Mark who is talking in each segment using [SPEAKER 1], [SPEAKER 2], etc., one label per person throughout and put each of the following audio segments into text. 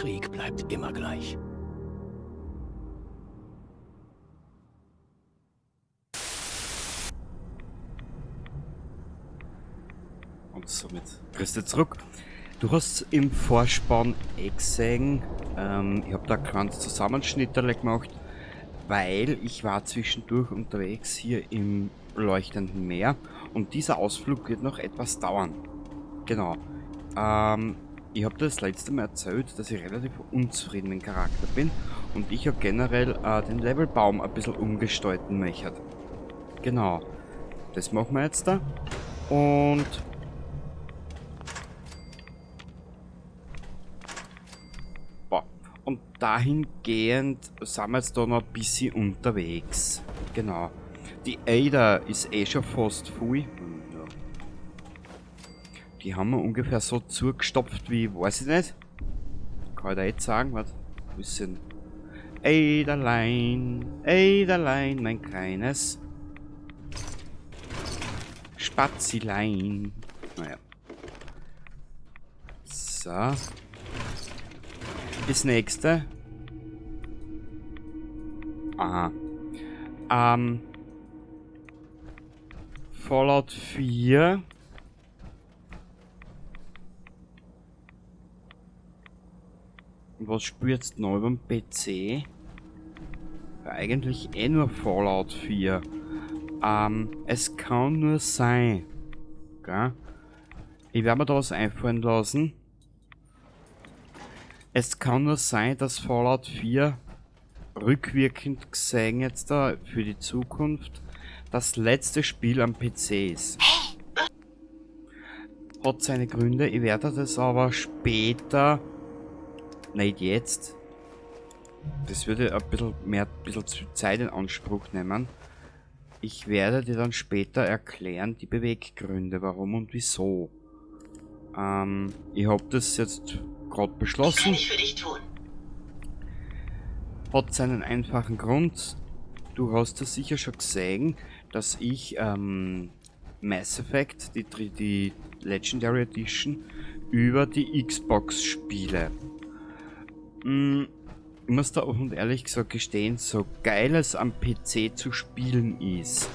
[SPEAKER 1] Krieg bleibt immer gleich.
[SPEAKER 2] Und somit grüß dich zurück. Du hast im Vorspann eh gesehen, ich hab da ein kleines Zusammenschnitterle gemacht, weil ich war zwischendurch unterwegs hier im leuchtenden Meer und dieser Ausflug wird noch etwas dauern. Genau. Ich hab das letzte Mal erzählt, dass ich relativ unzufrieden mit dem Charakter bin und ich hab generell den Levelbaum ein bisschen umgestalten möchte. Genau. Das machen wir jetzt da. Und boah. Und dahingehend sind wir jetzt da noch ein bisschen unterwegs. Genau. Die Ada ist eh schon fast voll. Ja. Die haben wir ungefähr so zugestopft wie, weiß ich nicht. Kann ich da jetzt sagen, warte. Bisschen. Adalein, Adalein, mein kleines Spatzilein. Naja. So. Das nächste. Aha. Fallout 4. Und was spielst du noch über den PC? Ja, eigentlich eh nur Fallout 4. Es kann nur sein. Gell? Ich werde mir da was einfallen lassen. Es kann nur sein, dass Fallout 4 rückwirkend gesehen jetzt da für die Zukunft das letzte Spiel am PC ist. Hat seine Gründe, ich werde das aber später, nicht jetzt, das würde ein bisschen mehr, ein bisschen zu Zeit in Anspruch nehmen. Ich werde dir dann später erklären, die Beweggründe, warum und wieso. Ich hab das jetzt grad beschlossen.
[SPEAKER 3] Was kann ich für dich tun?
[SPEAKER 2] Hat seinen einfachen Grund. Du hast das sicher schon gesehen, dass ich Mass Effect, die Legendary Edition, über die Xbox spiele. Ich muss da offen und ehrlich gesagt gestehen, so geil es am PC zu spielen ist.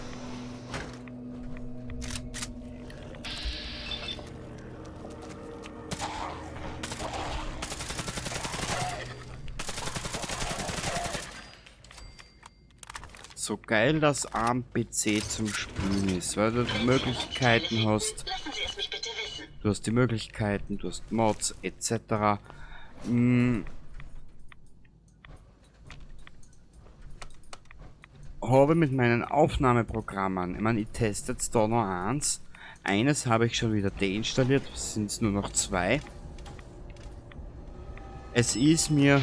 [SPEAKER 2] So geil das am PC zum Spielen ist, weil du die Möglichkeiten hast.
[SPEAKER 3] Lassen Sie es mich bitte wissen.
[SPEAKER 2] Du hast die Möglichkeiten, du hast Mods et cetera. Habe mit meinen Aufnahmeprogrammen, ich meine, ich teste jetzt da noch eins. Eines habe ich schon wieder deinstalliert, sind's nur noch zwei. Es ist mir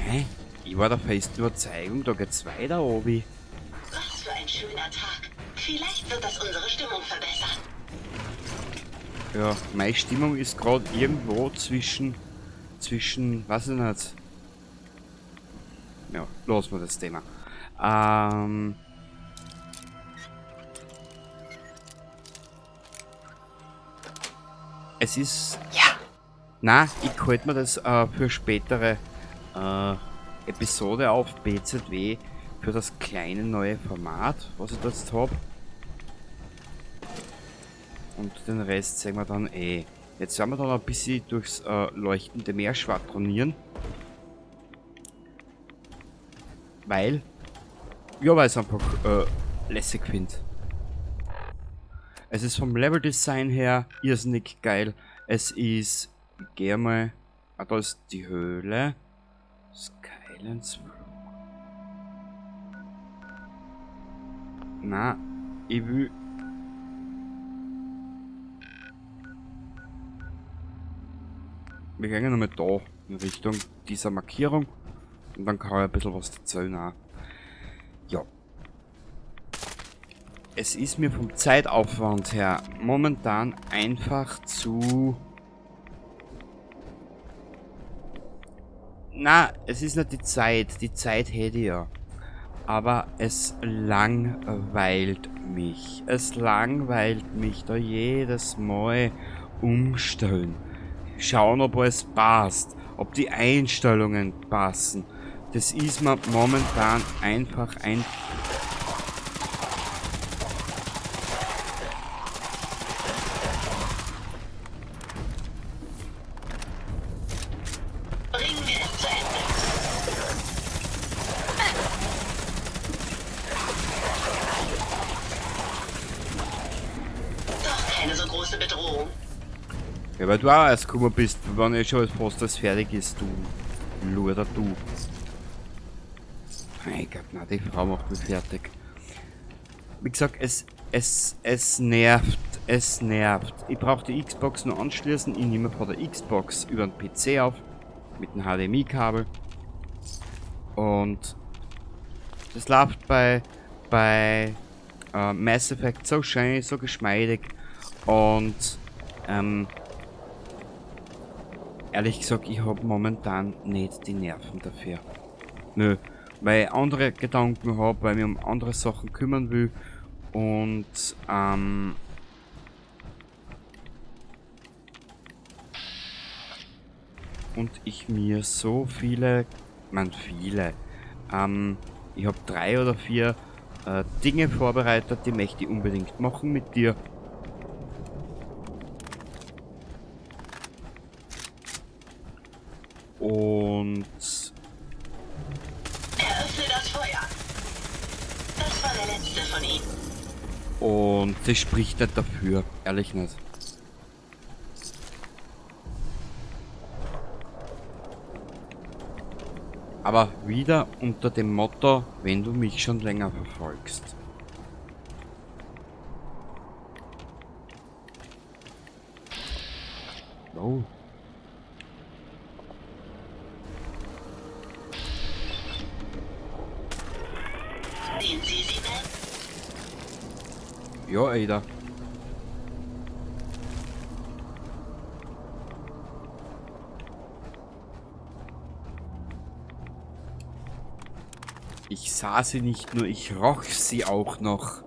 [SPEAKER 2] Hä? Ich war der festen Überzeugung, da geht's weiter, Obi.
[SPEAKER 3] Was für ein schöner Tag. Vielleicht wird das unsere Stimmung verbessern.
[SPEAKER 2] Ja, meine Stimmung ist grad irgendwo zwischen, weiß ich nicht. Ja, lassen wir das Thema. Es ist...
[SPEAKER 3] Ja.
[SPEAKER 2] Na, ich halte mir das für spätere Episode auf BZW für das kleine neue Format, was ich da jetzt hab. Und den Rest sehen wir dann eh. Jetzt werden wir dann ein bisschen durchs leuchtende Meer schwadronieren. Weil, ja, weil ich es einfach lässig find. Es ist vom Level-Design her irrsinnig geil. Es ist, ich geh mal, ah, da ist die Höhle. Skylands Flug. Na, ich will... Wir gehen nochmal da in Richtung dieser Markierung und dann kann ich ein bisschen was erzählen auch. Ja. Es ist mir vom Zeitaufwand her momentan einfach zu Na, es ist nicht die Zeit. Die Zeit hätte ich ja. Aber es langweilt mich. Es langweilt mich da jedes Mal umstellen. Schauen, ob alles passt. Ob die Einstellungen passen. Das ist mir momentan einfach ein...
[SPEAKER 3] Bringen wir es zu Ende. Doch keine so große Bedrohung.
[SPEAKER 2] Ja, weil du auch erst gekommen bist, wenn eh schon fast alles fertig ist, du Luder, du. Mein Gott, na, die Frau macht mich fertig. Wie gesagt, es nervt, es nervt. Ich brauche die Xbox nur anschließen, ich nehme von der Xbox über den PC auf, mit dem HDMI-Kabel. Und das läuft bei Mass Effect so schön, so geschmeidig. Und ehrlich gesagt, ich hab momentan nicht die Nerven dafür. Nö, weil ich andere Gedanken hab, weil ich mich um andere Sachen kümmern will. Und ich mir so viele, man viele, ich hab 3 oder 4 Dinge vorbereitet, die möchte ich unbedingt machen mit dir. Und
[SPEAKER 3] eröffne das Feuer. Das war der letzte von ihnen.
[SPEAKER 2] Und das spricht nicht dafür, ehrlich nicht. Aber wieder unter dem Motto, wenn du mich schon länger verfolgst. Oh.
[SPEAKER 3] Sehen Sie sie, Ma'am?
[SPEAKER 2] Ja, Ada. Ich sah sie nicht nur, ich roch sie auch noch.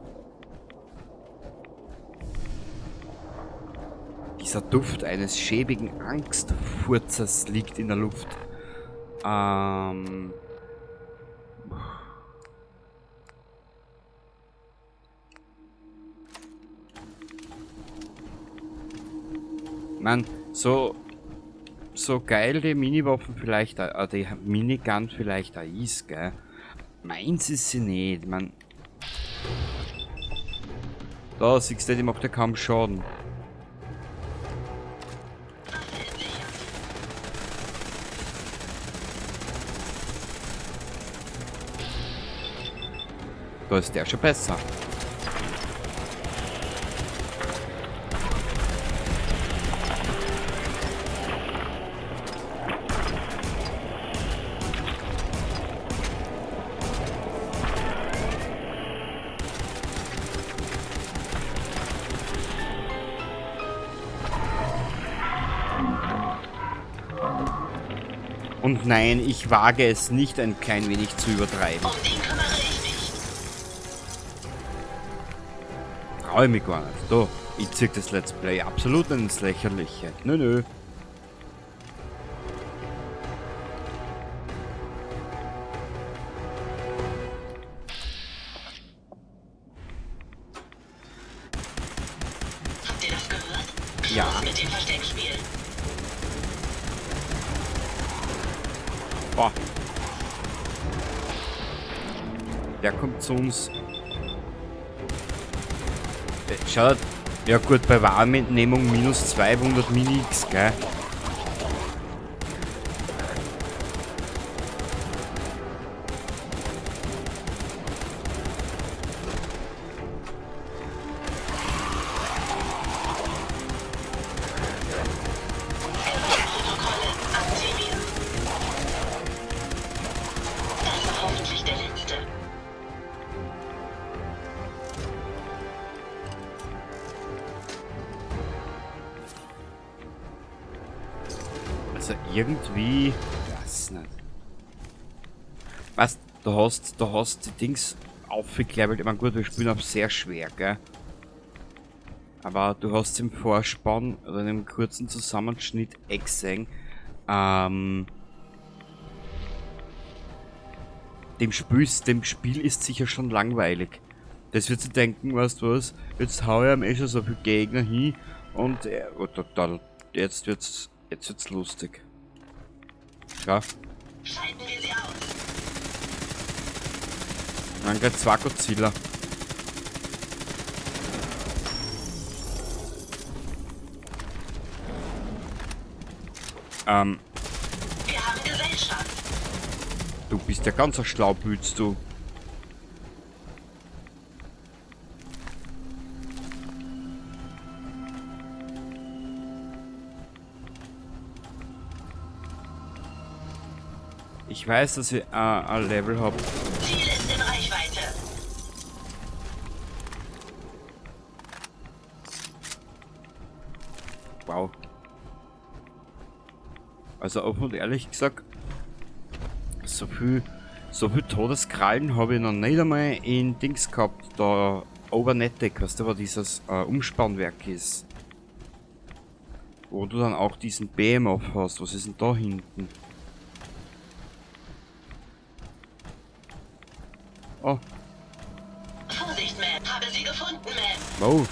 [SPEAKER 2] Dieser Duft eines schäbigen Angstfurzers liegt in der Luft. Man, so geil die Miniwaffen vielleicht, die Minigun vielleicht auch ist, gell? Meins ist sie nicht, man. Da, siehst du, die macht ja kaum Schaden. Da ist der schon besser. Und nein, ich wage es nicht, ein klein wenig zu übertreiben.
[SPEAKER 3] Um den kümmere ich mich.
[SPEAKER 2] Trau ich mich gar nicht. Da, ich zieh das Let's Play absolut ins Lächerliche. Nö, nö.
[SPEAKER 3] Habt ihr das gehört?
[SPEAKER 2] Ja.
[SPEAKER 3] Schluss mit dem Versteckspiel.
[SPEAKER 2] Boah. Der kommt zu uns. Schaut. Ja gut, bei Wahrnehmung minus 200 Mini-X, gell? Also irgendwie, weiß nicht. Da hast die Dings aufgeklebelt. Ich meine, gut, wir spielen auf sehr schwer, gell? Aber du hast im Vorspann oder in einem kurzen Zusammenschnitt eh gesehen, dem Spiel ist sicher schon langweilig. Das wird sich denken, weißt du was, jetzt hau ich ihm eh schon so viel Gegner hin und oh, da, jetzt wird's lustig. Schau.
[SPEAKER 3] Schalten wir sie aus.
[SPEAKER 2] Dann gleich zwei Godzilla.
[SPEAKER 3] Wir haben Gesellschaft.
[SPEAKER 2] Du bist ja ganz ein Schlaubütz, du. Ich weiß, dass ich ein Level hab.
[SPEAKER 3] Ziel ist in Reichweite.
[SPEAKER 2] Wow. Also offen und ehrlich gesagt, so viel Todeskrallen habe ich noch nicht einmal in Dings gehabt, da Overnetic, weißt du, wo dieses Umspannwerk ist. Wo du dann auch diesen Behemoth hast. Was ist denn da hinten? Oh.
[SPEAKER 3] Vorsicht, Ma'am. Habe sie gefunden, Ma'am.
[SPEAKER 2] Wow.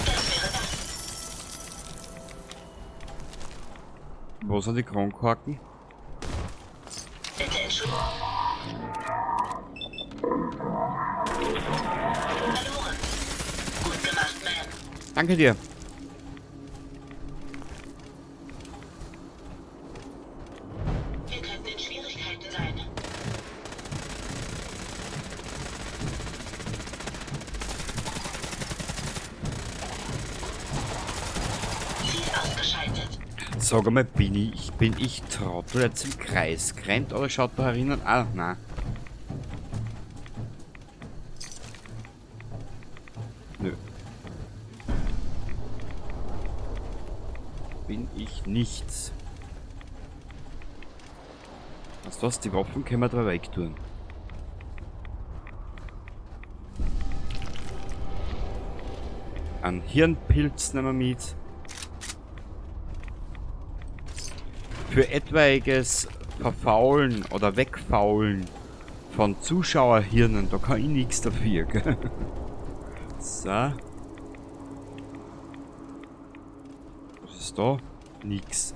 [SPEAKER 3] Das wäre das.
[SPEAKER 2] Wo sind die Kronkorken?
[SPEAKER 3] Bitte entschuldigen. Verloren. Gut gemacht, Ma'am.
[SPEAKER 2] Danke dir.
[SPEAKER 3] Wir könnten in Schwierigkeiten sein. Ziel ausgeschaltet.
[SPEAKER 2] Sag einmal, bin ich Trottel jetzt im Kreis gerannt oder schaut da herinnen? Ah, nein. Nö. Bin ich nichts. Weißt du was, die Waffen können wir da wegtun. Einen Hirnpilz nehmen wir mit. Für etwaiges Verfaulen oder Wegfaulen von Zuschauerhirnen, da kann ich nichts dafür, gell? So. Was ist da? Nix.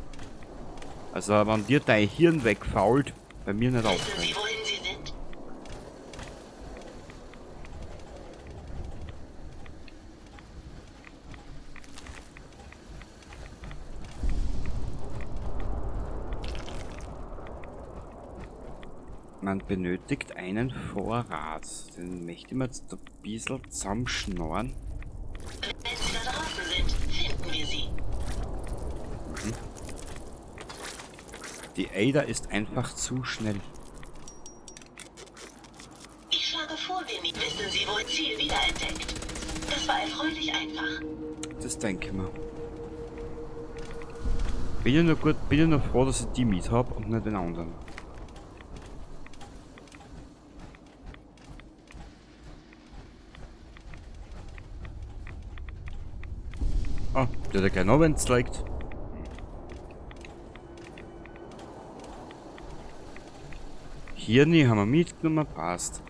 [SPEAKER 2] Also, wenn dir dein Hirn wegfault, bei mir nicht
[SPEAKER 3] Wissen
[SPEAKER 2] auffallen.
[SPEAKER 3] Sie, wohin Sie sind?
[SPEAKER 2] Man benötigt einen Vorrat. Den möchte ich mir jetzt ein bisschen zusammenschnorren.
[SPEAKER 3] Wenn Sie da draußen sind, finden wir sie.
[SPEAKER 2] Die Ada ist einfach zu schnell.
[SPEAKER 3] Ich schlage vor, wir nehmen. Wissen Sie, wo Ziel wiederentdeckt? Das war erfreulich einfach.
[SPEAKER 2] Das denke ich mir. Bin ja nur gut, bin ja nur froh, dass ich die mit hab und nicht den anderen. Ah, der hat ja gleich noch, wenn's liegt. Hirni haben wir mitgenommen, passt.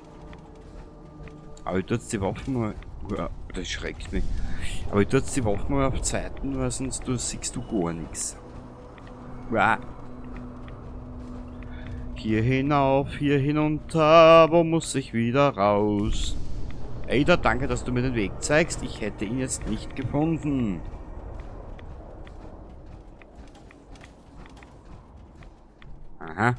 [SPEAKER 2] Aber ich tue jetzt die Waffen mal. Uah, das schreckt mich. Aber ich tue jetzt die Waffen mal auf Zeiten, weil sonst siehst du gar nichts. Uah. Hier hinauf, hier hinunter, wo muss ich wieder raus? Ada, danke, dass du mir den Weg zeigst. Ich hätte ihn jetzt nicht gefunden. Aha.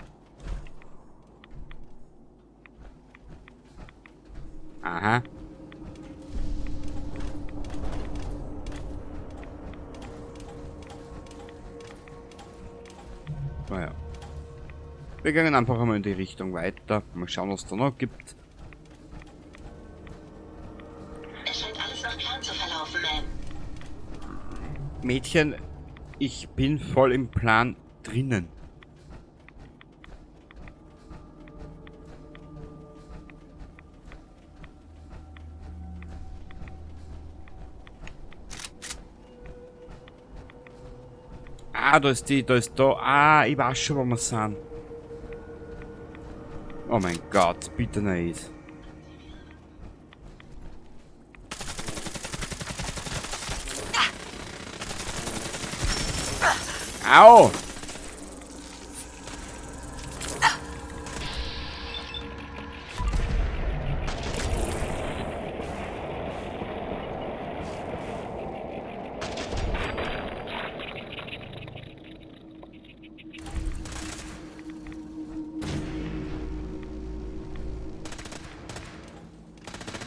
[SPEAKER 2] Aha. Naja. Wir gehen einfach einmal in die Richtung weiter. Mal schauen, was es da noch gibt.
[SPEAKER 3] Es scheint alles nach Plan zu verlaufen, Ma'am.
[SPEAKER 2] Mädchen, ich bin voll im Plan drinnen. Ah, da ist die, da ist da. Ah, ich weiß schon, wo wir sind. Oh mein Gott, bitte nicht. Au!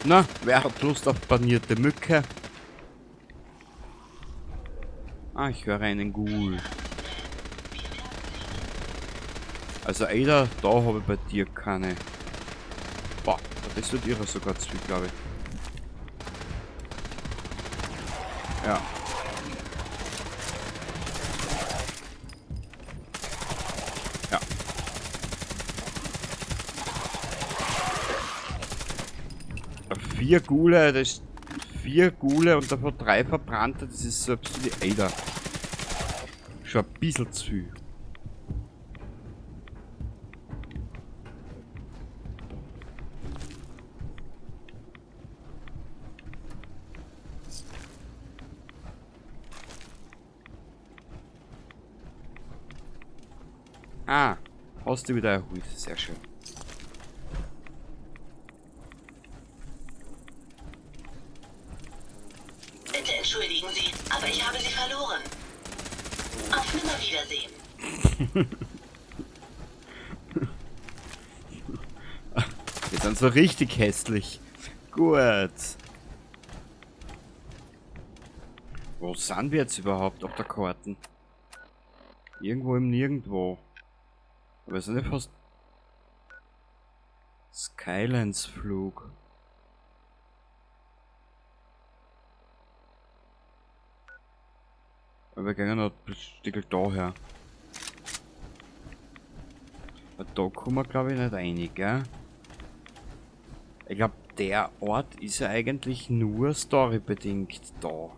[SPEAKER 2] Na, wer hat Lust auf panierte Mücke? Ah, ich höre einen Ghoul. Also Ada, da habe ich bei dir keine. Boah, das wird ihrer sogar zu viel, glaube ich. Ja. Ja. 4 Ghule, das ist 4 Ghule und davon 3 verbrannte, das ist selbst für die Ada. Schon ein bisschen zu viel. Ah, hast du wieder erholt. Sehr schön.
[SPEAKER 3] Bitte entschuldigen Sie, aber ich habe Sie verloren. Auf Nimmerwiedersehen.
[SPEAKER 2] Die sind so richtig hässlich. Gut. Wo sind wir jetzt überhaupt auf der Karten? Irgendwo im Nirgendwo. Aber es sind ja fast Skylands-Flug. Aber wir gehen noch ein Stück daher. Da kommen wir, glaub ich, nicht rein, gell? Ich glaub, der Ort ist ja eigentlich nur storybedingt da.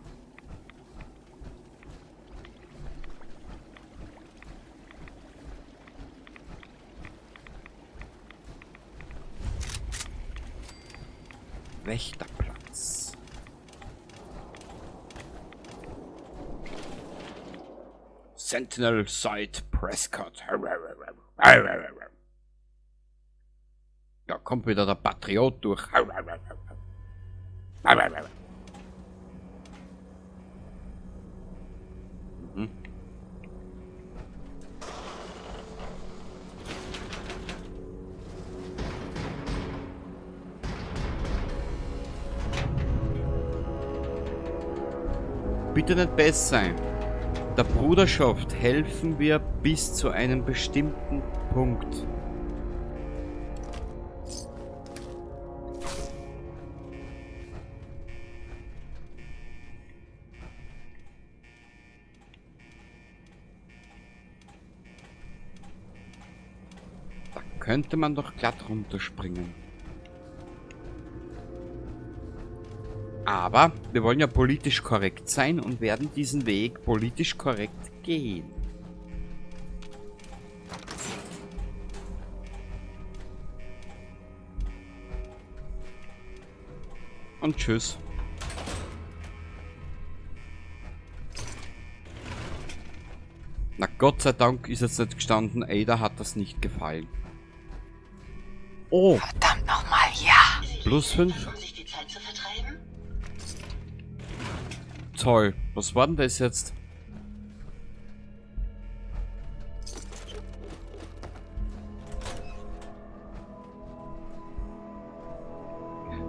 [SPEAKER 2] Wächterplatz. Sentinel Site Prescott. Da kommt wieder der Patriot durch. Mhm. Bitte nicht besser sein. Der Bruderschaft helfen wir bis zu einem bestimmten Punkt. Da könnte man doch glatt runterspringen. Aber wir wollen ja politisch korrekt sein und werden diesen Weg politisch korrekt gehen. Und tschüss. Na Gott sei Dank ist jetzt nicht gestanden, Ada hat das nicht gefallen. Oh.
[SPEAKER 1] Verdammt nochmal, ja.
[SPEAKER 2] Plus 5.
[SPEAKER 3] Um sich die Zeit zu vertreiben?
[SPEAKER 2] Toll. Was war denn das jetzt?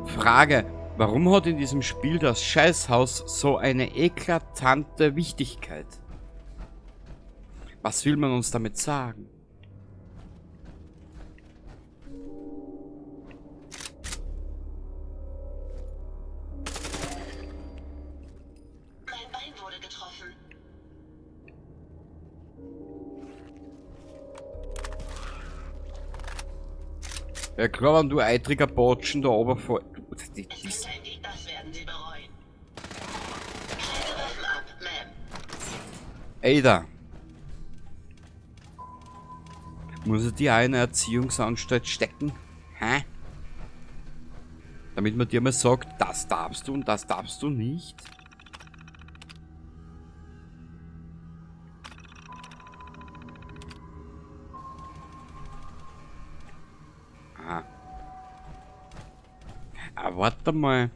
[SPEAKER 2] Frage. Warum hat in diesem Spiel das Scheißhaus so eine eklatante Wichtigkeit? Was will man uns damit sagen?
[SPEAKER 3] Mein Bein wurde getroffen.
[SPEAKER 2] Ja klar, wenn du eitriger Botschen da oben vor...
[SPEAKER 3] Es könnte ein Weg, das werden Sie bereuen. Schalte Waffen ab, Ma'am.
[SPEAKER 2] Ada, Muss ich die auch in eine Erziehungsanstalt stecken? Hä? Damit man dir mal sagt, das darfst du und das darfst du nicht. Ah. Ah, warte mal.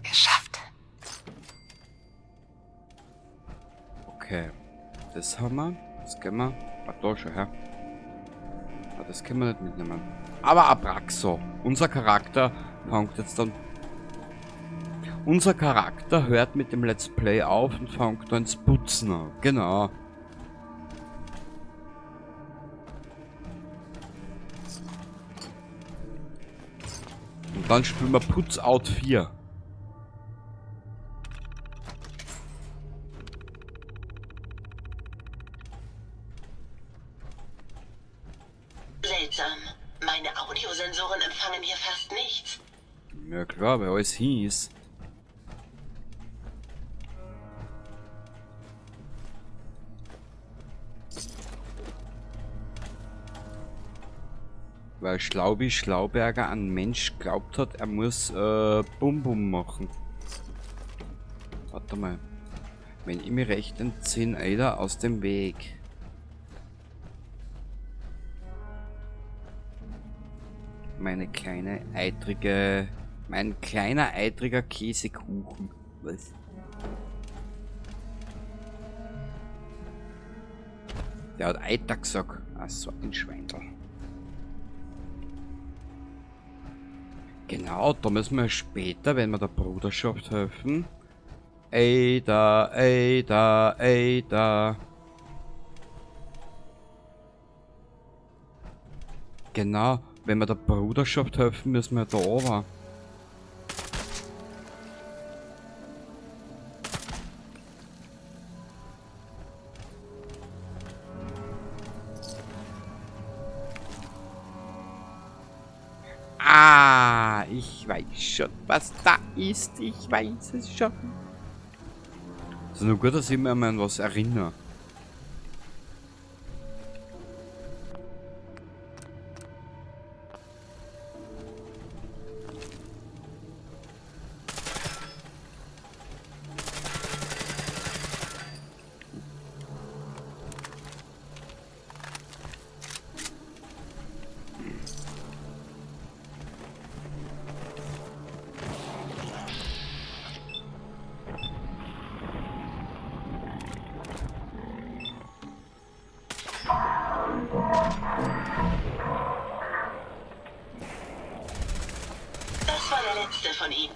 [SPEAKER 3] Geschafft.
[SPEAKER 2] Okay, das haben wir. Das können wir. Ah, da schon her. Ah, das können wir nicht mitnehmen. Aber Abraxo, unser Charakter fängt jetzt dann... Unser Charakter hört mit dem Let's Play auf und fängt dann ins Putzen an. Genau. Und dann spielen wir Putz Out 4.
[SPEAKER 3] Seltsam. Meine Audiosensoren empfangen hier fast nichts.
[SPEAKER 2] Ja klar, weil alles hieß. Weil Schlaubi Schlauberger an Mensch glaubt hat, er muss Bum Bum machen. Warte mal. Wenn ich mir recht entsinne, Ada aus dem Weg. Meine kleine eitrige... Mein kleiner eitriger Käsekuchen. Was? Der hat Eiter gesagt. Ach so, ein Schweindel. Genau, da müssen wir später, wenn wir der Bruderschaft helfen. Ada, Ada, Ada. Genau, wenn wir der Bruderschaft helfen, müssen wir da runter. Ah, ich weiß schon, was da ist. Ich weiß es schon. Es ist nur gut, dass ich mich an was erinnere.
[SPEAKER 3] Das war der letzte von ihnen.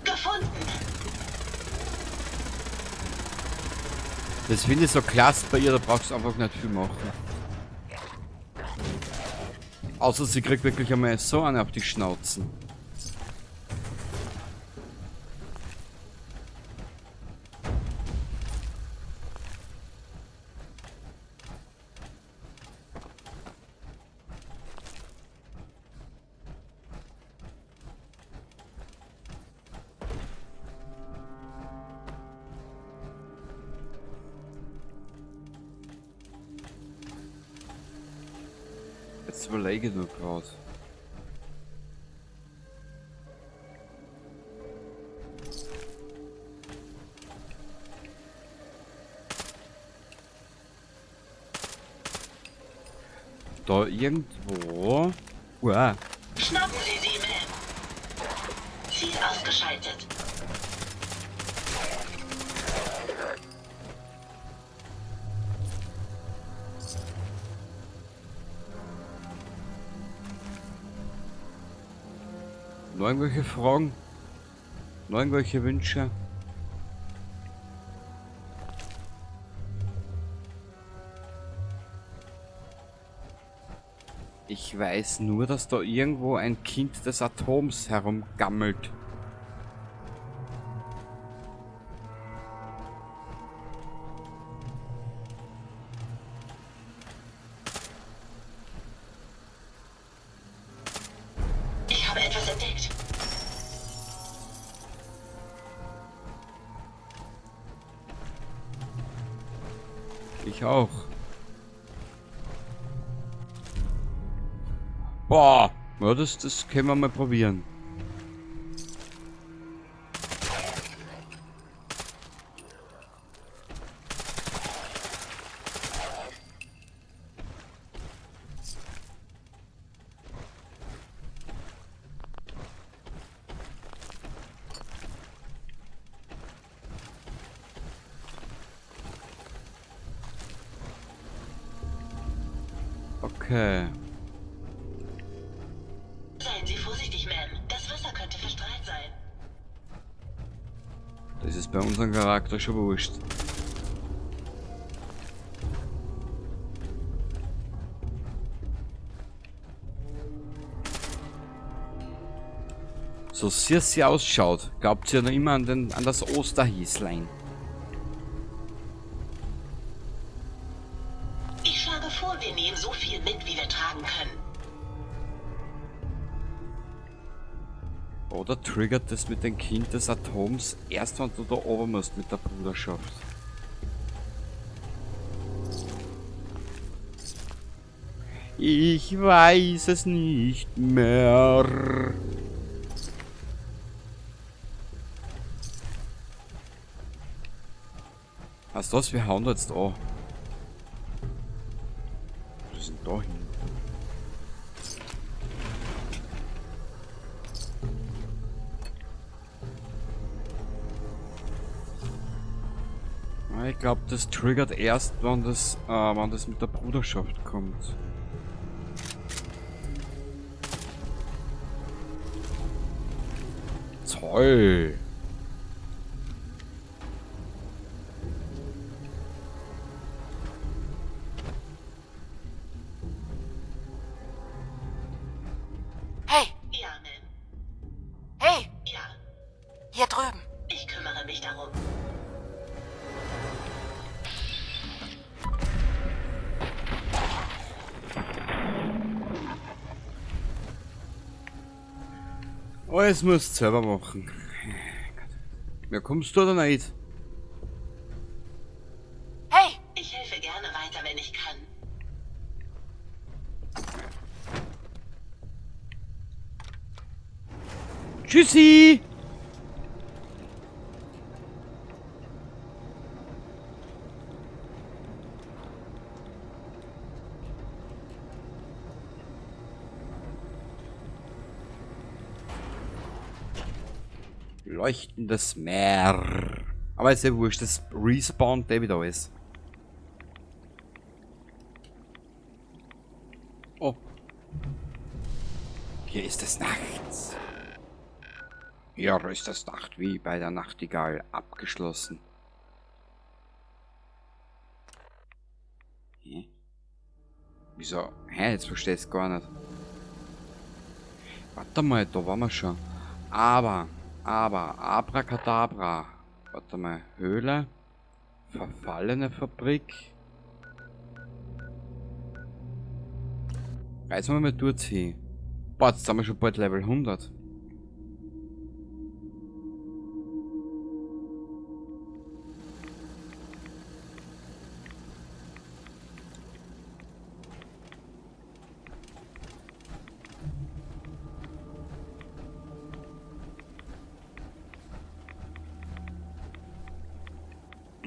[SPEAKER 3] Gefunden.
[SPEAKER 2] Das finde ich so klasse bei ihr, da brauchst du einfach nicht viel machen. Außer sie kriegt wirklich einmal so eine auf die Schnauzen. Jetzt überlege ich nur grad. Da irgendwo. Uah.
[SPEAKER 3] Schnappen Sie sie, Ma'am. Ziel ausgeschaltet.
[SPEAKER 2] Noch irgendwelche Fragen? Noch irgendwelche Wünsche? Ich weiß nur, dass da irgendwo ein Kind des Atoms herumgammelt.
[SPEAKER 3] Ich habe etwas entdeckt.
[SPEAKER 2] Ich auch. Boah, ja, das können wir mal probieren. Okay.
[SPEAKER 3] Seien Sie vorsichtig, Ma'am. Das Wasser könnte verstrahlt sein.
[SPEAKER 2] Das ist bei unserem Charakter schon wurscht. So sehr sie ausschaut, glaubt sie ja noch immer an das Osterhäslein.
[SPEAKER 3] Ich schlage vor, wir nehmen so viel mit, wie wir tragen können.
[SPEAKER 2] Oder triggert das mit dem Kind des Atoms erst, wenn du da oben musst mit der Bruderschaft? Ich weiß es nicht mehr. Was das? Wir hauen da jetzt an. Wir sind da hin. Ich glaub, das triggert erst, wenn das mit der Bruderschaft kommt. Toll!
[SPEAKER 1] Hey!
[SPEAKER 3] Ja, Ma'am.
[SPEAKER 1] Hey!
[SPEAKER 3] Ja.
[SPEAKER 1] Hier drüben.
[SPEAKER 3] Ich kümmere mich darum.
[SPEAKER 2] Alles musst du selber machen. Ja, kommst du oder nicht?
[SPEAKER 1] Hey!
[SPEAKER 3] Ich helfe gerne weiter, wenn ich kann.
[SPEAKER 2] Tschüssi! Leuchtendes Meer. Aber ist ja wurscht, das respawnt eh wieder alles. Oh. Hier ist es nachts. Hier ist es Nacht, wie bei der Nachtigall abgeschlossen. Hä? Wieso? Hä? Jetzt versteh ich's gar nicht. Warte mal, da waren wir schon. Aber, Abracadabra. Warte mal, Höhle. Verfallene Fabrik. Reißen wir mal dort hin. Boah, jetzt sind wir schon bald Level 100.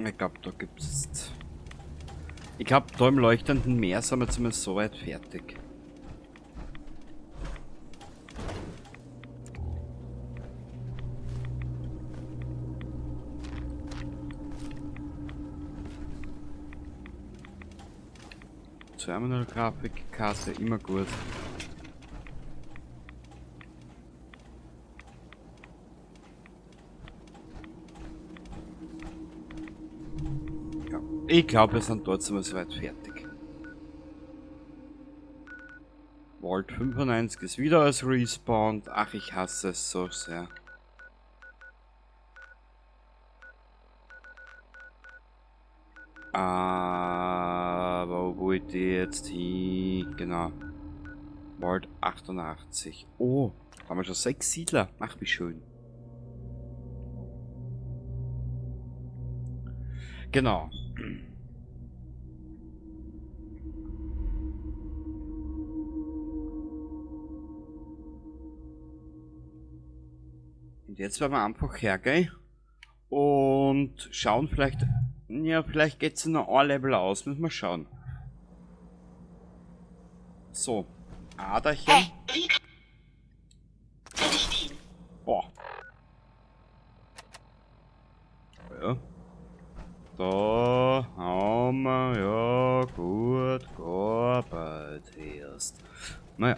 [SPEAKER 2] Ich glaub, da gibt's jetzt... Ich glaub, da im leuchtenden Meer sind wir zumindest soweit fertig. Terminal-Grafikkarte, immer gut. Ich glaube, wir sind dort soweit fertig. Vault 95 ist wieder als respawned. Ach, ich hasse es so sehr. Aber wo wollte ich jetzt hin? Genau. Vault 88. Oh, haben wir schon 6 Siedler. Ach, wie schön. Genau. Und jetzt werden wir einfach hergehen und schauen vielleicht, ja, vielleicht geht's noch ein Level aus, müssen wir schauen. So, Aderchen.
[SPEAKER 1] Hey.
[SPEAKER 3] Wie kann ich dienen?
[SPEAKER 2] Boah. Ja. Da haben wir ja gut gearbeitet erst. Naja.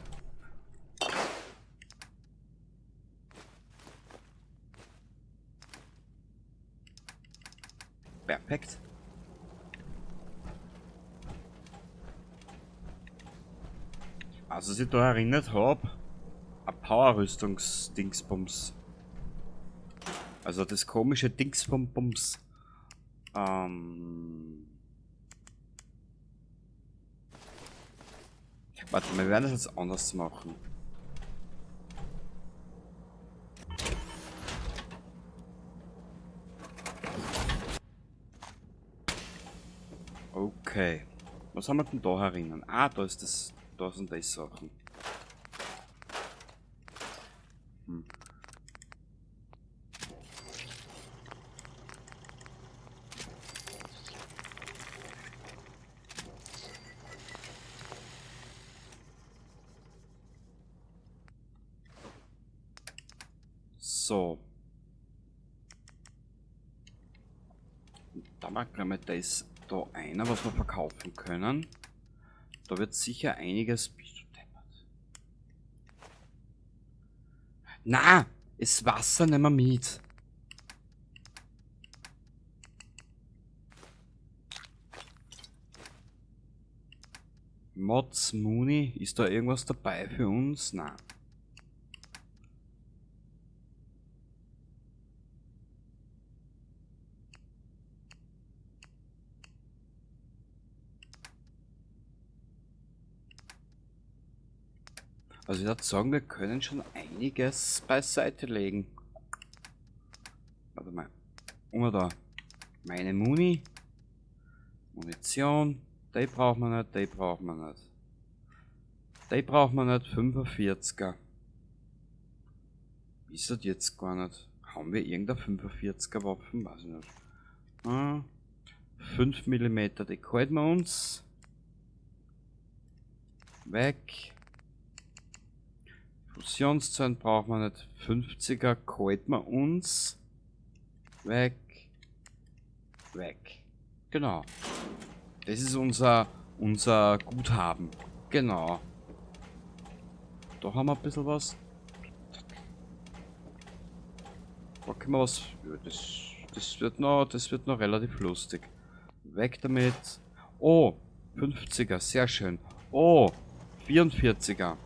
[SPEAKER 2] Perfekt. Also, was ich da erinnert hab, ein Power-Rüstungs-Dingsbums. Also das komische Dingsbums. Warte, wir werden das jetzt anders machen. Okay. Was haben wir denn da herinnen? Ah, da ist das. Da sind die Sachen. So. Da machen wir das da einer, was wir verkaufen können. Da wird sicher einiges. Bist du deppert? Na, das Wasser nehmen wir mit. Mods Mooney, ist da irgendwas dabei für uns? Na. Also ich würde sagen, wir können schon einiges beiseite legen. Warte mal. Immer da. Meine Muni. Munition. Die brauchen wir nicht, die brauchen wir nicht. Die brauchen wir nicht. 45er. Ist das jetzt gar nicht. Haben wir irgendeine 45er Waffen? Weiß ich nicht. 5 Millimeter, die halten wir uns. Weg. Fusionszellen brauchen wir nicht. 50er halten wir uns. Weg. Weg. Genau. Das ist unser Guthaben. Genau. Da haben wir ein bisschen was. Da können wir was. Ja, das wird noch relativ lustig. Weg damit. Oh, 50er, sehr schön. Oh, 44er.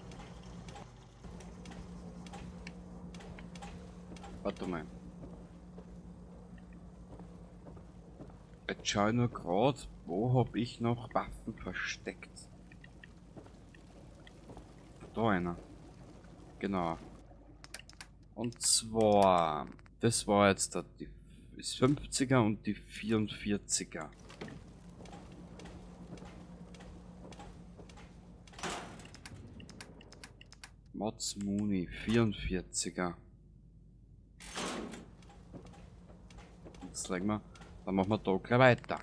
[SPEAKER 2] Warte mal. Jetzt schau ich nur grad, wo hab ich noch Waffen versteckt? Da einer. Genau. Und zwar, das war jetzt der, die, das 50er und die 44er. Mods Mooney, 44er. Jetzt legen wir, dann machen wir da gleich weiter.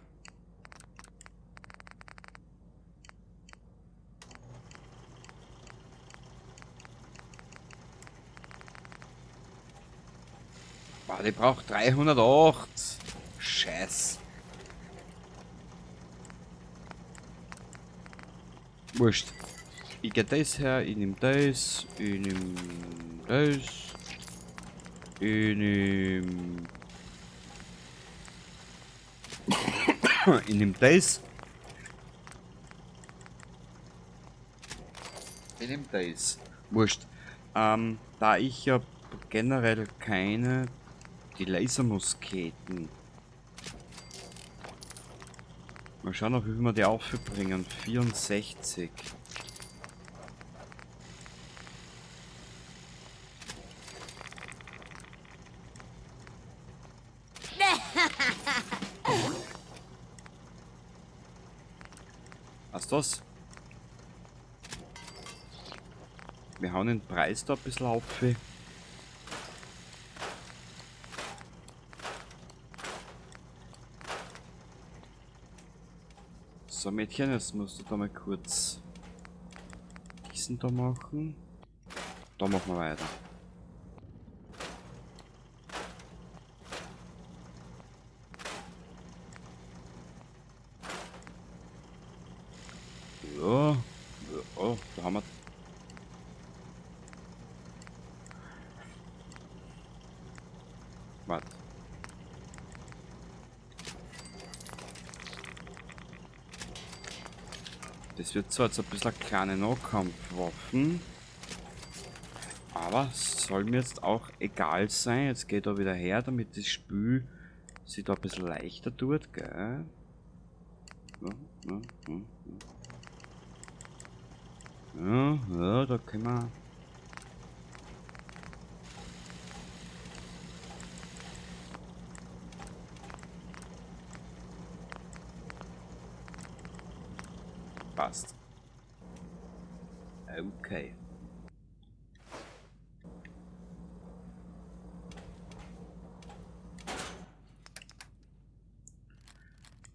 [SPEAKER 2] Boah, die braucht 308. Scheiß. Wurscht. Ich geh das her, ich nehm das, ich nehm das, ich nehm... Ich nehm das. Ich nehm das. Wurscht. Da ich ja generell keine... Die Lasermusketen. Mal schauen, auf wie viel wir die aufbringen. 64. Was ist das? Wir hauen den Preis da ein bisschen auf. So, Mädchen, jetzt musst du da mal kurz diesen da machen. Da machen wir weiter. Ja, oh, da haben wir. Warte. Das wird zwar jetzt ein bisschen eine kleine Nahkampfwaffen, aber es soll mir jetzt auch egal sein. Jetzt geht er wieder her, damit das Spiel sich da ein bisschen leichter tut, gell? Ja, ja, ja, ja. Ja, ja, da können wir... Passt. Okay.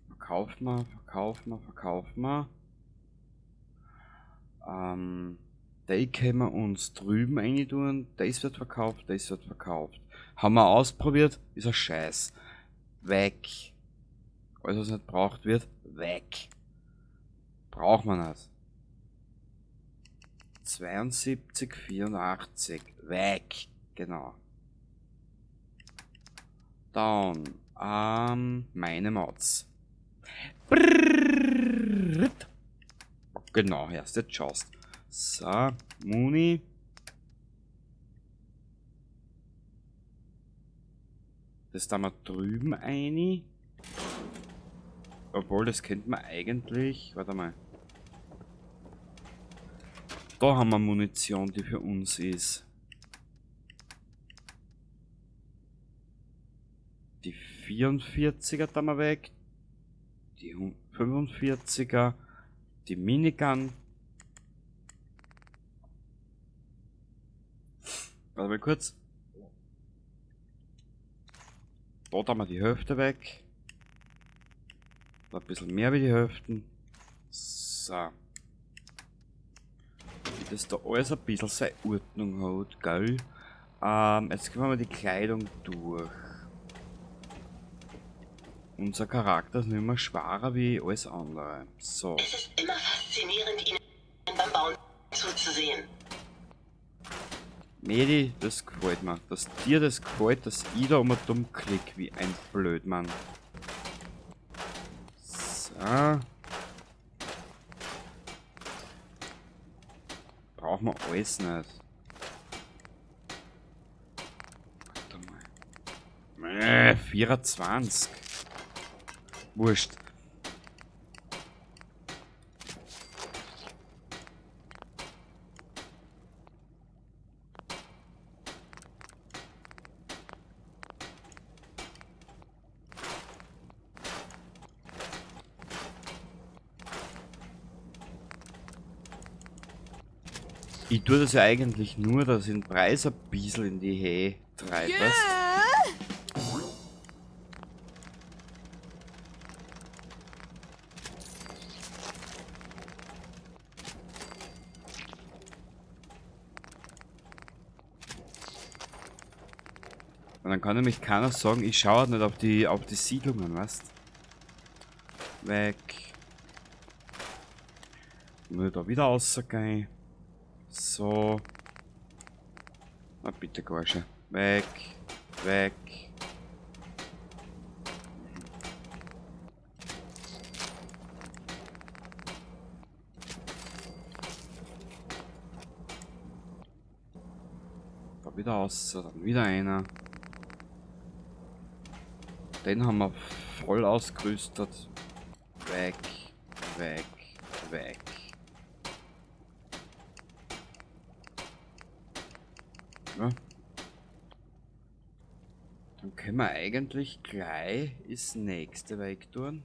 [SPEAKER 2] Verkauft mal, verkauft mal, verkauft mal. Die können wir uns drüben rein tun. Das wird verkauft, das wird verkauft. Haben wir ausprobiert, ist ein Scheiß. Weg. Alles, was nicht braucht wird, weg. Braucht man nicht. 72, 84. Weg. Genau. Down. Meine Mods. Brrrr. Genau, erst jetzt schaust. So, Muni. Das da mal drüben eine. Obwohl, das könnte man eigentlich... Warte mal. Da haben wir Munition, die für uns ist. Die 44er da mal weg. Die 45er. Die Minigun. Warte mal kurz. Dort haben wir die Hälfte weg. Ein bisschen mehr wie die Hälften. So. Dass da alles ein bisschen seine Ordnung hat, gell? Jetzt gehen wir mal die Kleidung durch. Unser Charakter ist nicht mehr schwerer wie alles andere. So.
[SPEAKER 3] Es ist immer faszinierend, Ihnen beim Bauen zuzusehen.
[SPEAKER 2] Medi, das gefällt mir. Dass dir das gefällt, dass ich da immer dumm klick wie ein Blödmann. So. Brauchen wir alles nicht. Warte mal. 24. Wurscht. Ich tue das ja eigentlich nur, dass ich den Preis ein bisschen in die Höhe treibe, weißt? Und dann kann nämlich keiner sagen, ich schaue halt nicht auf die Siedlungen, weißt? Weg. Muss ich da wieder rausgehen. So. Na bitte, Gorsche. Weg. Weg. Wieder aus, dann wieder einer. Den haben wir voll ausgerüstet. Weg, weg, weg. Ja. Dann können wir eigentlich gleich das nächste weg tun.